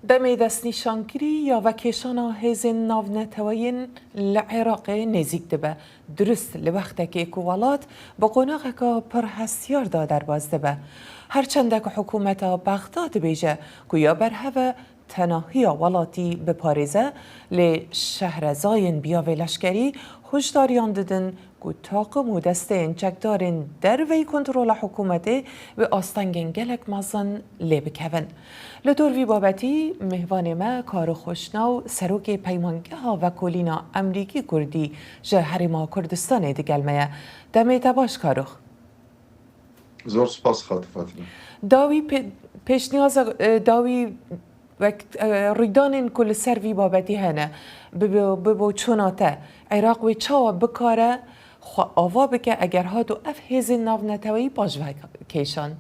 Demê destnîşankirî ya vekêşana hêzên navneteweyên li Iraqê nêzîk dibe, dirust li wextekê ku welat bi qonaxeka pir hestiyar de derbas dibe. Her çendek hikûmeta Bexda dibêje ku ya berhev e tenahiya welatî biparêze, lê şehrezayên biyavê leşkerî huşdariyan didin ku taqim û desteyên çekdarên derveyî kontrola hikûmetê wê astengên gelek mezin lê bikevin. Li dor vî babetî mêvanê me Karo Xoşnaw Serokê Peymangeha Vekolîna Emrîkî Kurdî ji Herêma Kurdistanê digel me ye. Demê te baş Karox. Zor spas xatû Fatîme. Dawî pêşniyaza dawî wek rûydanên ku li ser vî babetî hene bi boçûna te Iraq wê çawa bikare xwe ava bike eger hat û ev hêzên navneteweyî paşve kêşan?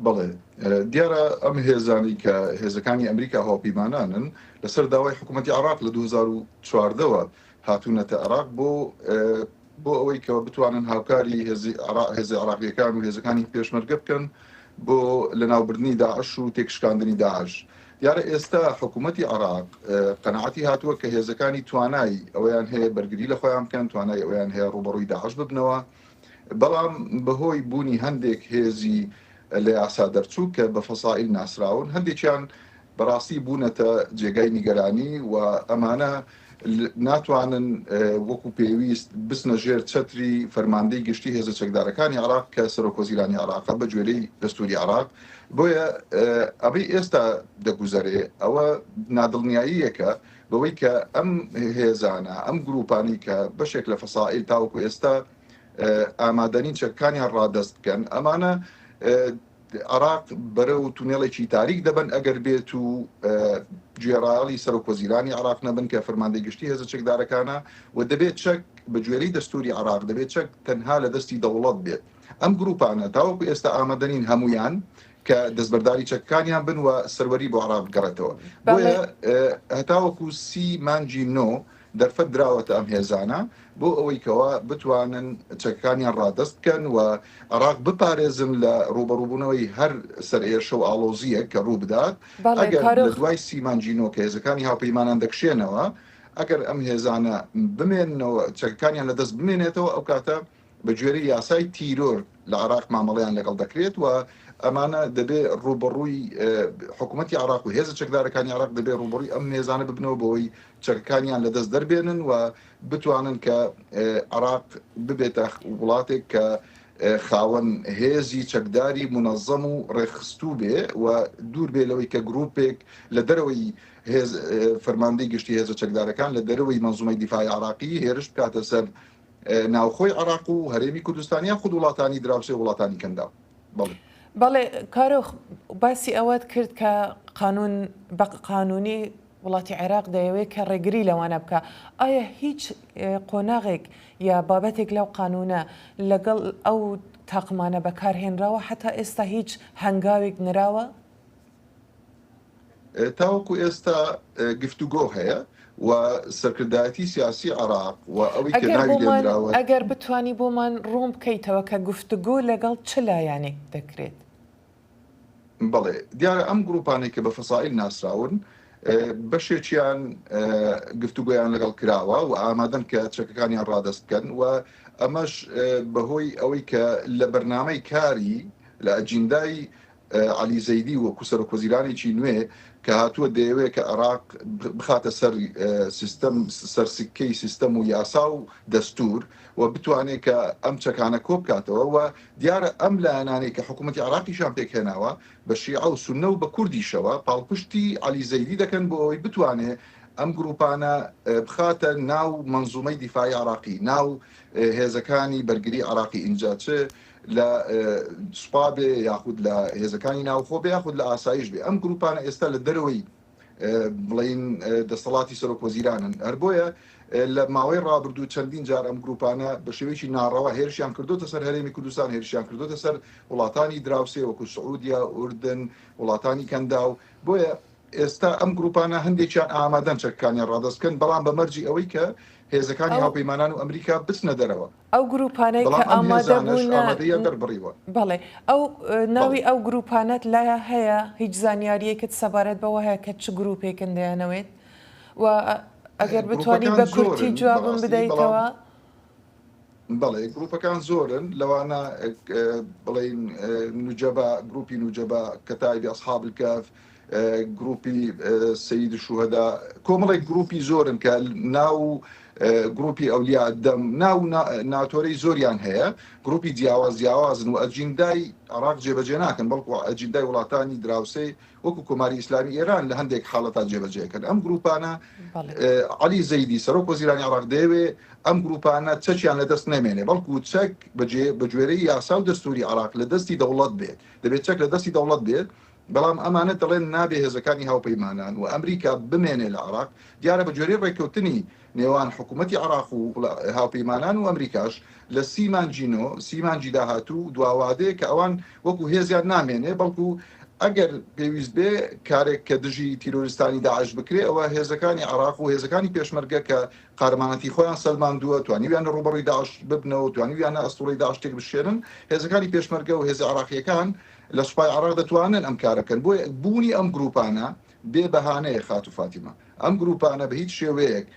Belê. Diyar e em hêzanî ke hêzekanî Amerîka hawpîmanan in li ser daway hikûmetî Iraq li 2014 we hatûnete Iraq bo بۆ ئەوەی کە بتوانن هاوکاری هێزە عێراقییەکان و هێزەکانی پێشمەرگە بکەن بۆ لەناوبردنی داعش و تێکشکاندنی داعش. دیارە ئێستا حکوومەتی عێراق قەناعەتی هاتووە کە هێزەکانی توانای ئەوەیان هەیە بەرگری لە خۆیان بکەن، توانای ئەوەیان هەیە ڕووبەڕووی داعش ببنەوە، بەڵام بەهۆی بوونی هەندێک هێزی لە یاسا دەرچوو کە بە فەسائیل ناسراون، هەندێکیان بەڕاستی بوونەتە جێگای نیگەرانی و ئەمانە ناتوانن وەکو پێویست بچنە ژێر چەتری فەرماندەی گشتی هێزە چەکدارەکانی عێراق کە سەرۆکوەزیرانی عێراقە بە گوێرەی دەستوری عێراق. بۆیە ئەوەی ئێستا دەگوزەرێ ئەوە نادڵنیاییەکە بەوەی کە ئەم هێزانە، ئەم گروپانەی کە بەشێک لە فەسائیل تاوەکو ئێستا ئامادەنین چەکەکانیان ڕادەست بکەن، ئەمانە عێراق بەرەو تونێڵێکی تاریک دەبەن ئەگەر بێت و گوێڕایەڵی سەرۆک وەزیرانی عێراق نەبن کە فەرماندەی گشتی هێزە چەکدارەکانە و دەبێت چەک بە گوێرەی دەستوری عێراق دەبێت چەک تەنها لە دەستی دەوڵەت بێت. ئەم گروپانە تاوەکو ئێستا ئامادەنین هەمویان کە دەستبەرداری چەکەکانیان بن و سەروەری بۆ عێراق بگەڕێتەوە. بۆیە هەتاوەکو سی مانگی نۆ دەرفەت دراوەتە ئەم هێزانە بۆ ئەوەی کەوا بتوانن چەکەکانیان ڕادەست بکەن و عێراق بپارێزن لە ڕووبەڕووبوونەوەی هەر سەرئێشە و ئاڵۆزییەک کە ڕوو بدات. بەڵێ ئەگەر لە کارۆخ. دوای سی مانگی نۆ کە هێزەکانی هاوپەیمانان دەکشێنەوە، ئەگەر ئەم هێزانە بمێننەوە، چەکەکانیان لە دەست بمێنێتەوە، ئەو کاتە بە گوێرەی یاسای تیرۆر لە عێراق مامەڵەیان لەگەڵ دەکرێت و ئەمانە دەبێ ڕووبەڕووی حکوومەتی عێراق و هێزە چەکدارەکانی عێراق دەبێ ڕووبەڕووی ئەم هێزانە ببنەوە بۆی چەکەکانیان لەدەست دەربێنن و بتوانن کە عێراق ببێتە وڵاتێک کە خاوەن هێزی چەکداری مونەزەم و ڕێکخستوو بێ و دوور بێ لەوەی کە گرووپێک لە دەرەوەی هێز فەرماندەی گشتی هێزە چەکدارەکان لە دەرەوەی مەنزومەی دیفاعی عێراقی هێرش بکاتە سەر ناوخۆی عێراق و هەرێمی کوردستان یاخود وڵاتانی دراوسێ و وڵاتانی کەنداو. بەڵێ. بەڵێ کارۆخ باسی ئەوەت کرد کە قانون بە قانونی وڵاتی عێراق دەیەوێت کە ڕێگری لەوانە بکا، ئایا هیچ قۆناغێک یا بابەتێک لەو قانونە لەگەڵ ئەو تاقمانە بەکارهێنراوە؟ هەتا ئێستا هیچ هەنگاوێک نراوە؟ تاوەکو ئێستا گفتوگۆ هەیە و سەرکردایەتی سیاسی عێراق و ئەوەی کە ئەگەر ناوی بۆمان لێنراوە، ئەگەر بتوانی بۆمان ڕوون بکەیتەوە کە گفتوگۆ لەگەڵ چ لایەنێک دەکرێت؟ بەڵێ، دیارە ئەم گروپانەی کە بە فەسائیل ناسراون، بەشێکیان گفتوگۆیان لەگەڵ کراوە و ئامادەن کە چەکەکانیان ڕادەست بکەن و ئەمەش بەهۆی ئەوەی کە لە بەرنامەی کاری لە ئەجیندای عەلی زەیدی وەکو سەرۆکوەزیرانێکی نوێ کە هاتووە دەیەوێت کە عێراق بخاتە سەر سیستەم سەر سکەی سیستەم و یاسا و دەستور و بتوانێت کە ئەم چەکانە کۆبکاتەوە و دیارە ئەم لایەنانەی کە حکوومەتی عێراقیشیان پێکهێناوە بە شیعە و سوننە و بە کوردیشەوە پاڵپشتی عەلی زەیدی دەکەن بۆ ئەوەی بتوانێ ئەم گرووپانە بخاتە ناو مەنزومەی دیفاعی عێراقی ناو هێزەکانی بەرگری عێراقی ئینجا چ لە سوپا بێ یاخود لە هێزەکانی ناوخۆ بێ یاخود لە ئاسایش بێ ئەم گرووپانە ئێستا لە دەرەوەی بڵێین دەسەڵاتی سەرۆک وەزیرانن هەر بۆیە لە ماوەی ڕابردوو چەندین جار ئەم گروپانە بە شێوەیەکی ناڕەوا هێرشیان کردوتە سەر هەرێمی کوردستان هێرشیان کردوتە سەر وڵاتانی دراوسێ وەکو سعودیا ئوردن وڵاتانی کەنداو بۆیە ئێستا ئەم گروپانە هەندێکیان ئامادەن چەکەکانیان ڕادەست بکەن بەڵام بە مەرجی ئەوەی کە. هێزەکانی ئەو هاوپەیمانان و ئەمریکا بچنە دەرەوە. ئەو گروپانەی کە بەڵام ئەم ئامادە هێزانەش بوونە ئامادەییان دەربڕیوە. بەڵێ ئەو بەڵێ. ناوی ئەو گروپانەت لا هەیە هیچ زانیاریەکت سەبارەت بەوە هەیە کە چ گروپێکن دەیانەوێت و ئەگەر بتوانی گروپەکان بە کورتی زۆرن جوابم بەڕاستی بەڵام بدەیتەوە. بەڵێ گروپەکان زۆرن لەوانە بڵێین نوجەبا گروپی نوجەبا کەتایبی ئەسحاب الکەف گروپی سەید شوهەدا کۆمەڵێک گروپی زۆرن کە ناو گروپی ئەولیا دەم ناو ناتۆرەی زۆریان هەیە گروپی جیاواز جیاوازن و ئەجیندای عراق جێبەجێ ناکەن بەڵکو ئەجیندای وڵاتانی دراوسێ وەکو کۆماری ئیسلامی ئێران لە هەندێک حاڵەتا جێبەجێکەن ئەم گروپانە عەلی زەیدی سەرۆک وەزیرانی عێراق دەیەوێ ئەم گروپانە چەکیان لە دەست نەمێنێ بەڵکو چەک بەجێ بە گوێرەی یاسا و دەستوری عێراق لە دەستی دەوڵەت بێت دەبێت چەک لە دەستی دەوڵەت بێت بەڵام ئەمانە دەڵێن نابێ هێزەکانی هاوپەیمانان و ئەمریکا بمێنێ لە عێراق دیارە بە گوێرەی ڕێککەوتنی نێوان حکوومەتی عێراق و هاوپەیمانان و ئەمریکاش لە سی مانگی نۆ، سی مانگی داهاتوو، دوا وادەیە کە ئەوان وەکو هێزیان نامێنێ، بەڵکو ئەگەر پێویست بێ کارێک کە دژی تیرۆریستانی داعش بکرێ، ئەوە هێزەکانی عێراق و هێزەکانی پێشمەرگە کە قارەمانەتی خۆیان سەلماندووە، توانیویانە ڕووبەڕووی داعش ببنەوە، توانیویانە ئەستووڕەی داعش تێکبشکێنن، هێزەکانی پێشمەرگە و هێزە عێراقییەکان لە سوپای عێراق دەتوانن ئەم کارە بکەن. بۆیە بوونی ئەم گرووپانە بێ بەهانەیە خاتوو فاتیمە. ئەم گروپانە بە هیچ شێوەیەک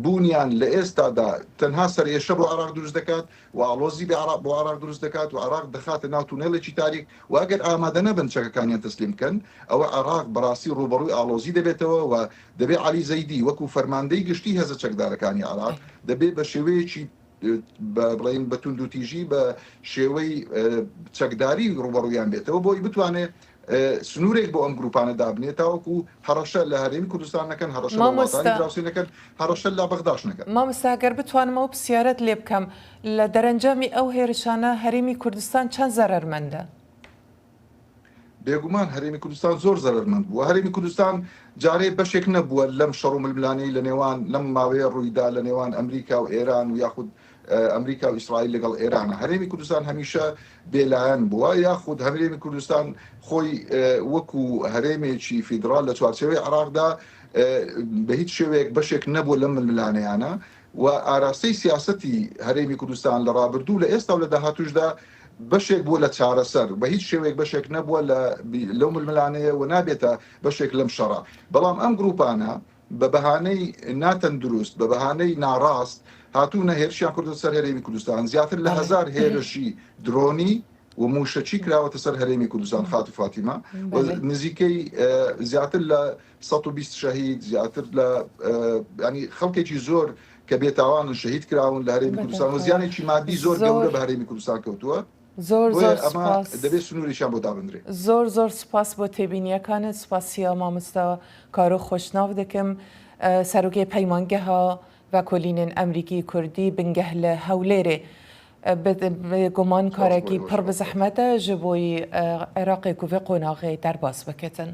بوونیان لە ئێستادا تەنها سەرئێشە بۆ عێراق دروست دەکات و ئاڵۆزی بۆ عێراق دروست دەکات و عێراق دەخاتە ناو تونێلێکی تاریک و ئەگەر ئامادە نەبن چەکەکانیان تەسلیم بکەن ئەوە عێراق بەڕاستی ڕووبەڕووی ئاڵۆزی دەبێتەوە و دەبێ عەلی زەیدی وەکو فەرماندەی گشتی هێزە چەکدارەکانی عێراق دەبێ بە شێوەیەکی بڵێین بە توندوتیژی بە شێوەی چەکداری ڕوبەڕوویان بێتەوە بۆی بتوانێت سنوورێک بۆ ئەم گروپانە دابنێت تاوەکو هەڕەشە لە هەرێمی کوردستان نەکەن هەڕەشە لە وڵاتانی دراوسێ نەکەن هەڕەشە لە بەغداش نەکەن. مامۆستا گەر بتوانم ئەو پرسیارەت لێ بکەم لە دەرەنجامی ئەو هێرشانە هەرێمی کوردستان چەند زەرەرمەندە؟ بێگومان هەرێمی کوردستان زۆر زەرەرمەند بووە. هەرێمی کوردستان جارێ بەشێک نەبووە لەم شەڕ و ململانێی لە نێوان لەم ماوەیە ڕوویدا لە نێوان ئەمریکا و ئێران و یاخود ئەمریکا و ئیسرائیل لەگەڵ ئێرانە. هەرێمی کوردستان هەمیشە بێلایەن بووە یاخود هەرێمی کوردستان خۆی وەکو هەرێمێکی فیدراڵ لە چوارچێوەی عێراقدا بە هیچ شێوەیەک بەشێک نەبووە لەم ململانێیانە و ئاراستەی سیاسەتی هەرێمی کوردستان لە ڕابردوو لە ئێستا و لە داهاتووشدا بەشێک بووە لە چارەسەر، بە هیچ شێوەیەک بەشێک نەبووە لە لەو ململانێیە و نابێتە بەشێک لەم شەڕە. بەڵام ئەم گرووپانە بە بەهانەی ناتەندروست، بە بەهانەی ناڕاست هاتوونە هێرشیان کردووەتە سەر هەرێمی کوردستان، زیاتر لە 1000 هێرشی درۆنی و مووشەکی کراوەتە سەر هەرێمی کوردستان خاتوو فاتیمە و نزیکەی زیاتر لە 120 شەهید زیاتر لە ینی خەڵکێکی زۆر کە بێتاوانن شەهید کراون لە هەرێمی کوردستان و زیانێکی مادی زۆر گەورە بە هەرێمی کوردستان کەوتووە زۆر زۆر ئەمە دەبێت سنوورێکیان بۆ دابنرێ. زۆر زۆر سوپاس بۆ تێبینیەکانت سوپاسیا مامۆستا کارۆ خۆشناو دەکەم سەرۆکێ پەیمانگەها ڤەکۆلینێن ئەمریکی کوردی بنگەه لە هەولێرێ بێگومان سوپاس بۆ کارێکی ئێوەش پڕ خاتوو بزەحمەتە ژ بۆی عێراقێ کو ڤێ قۆناغێ دەرباز بکەتن.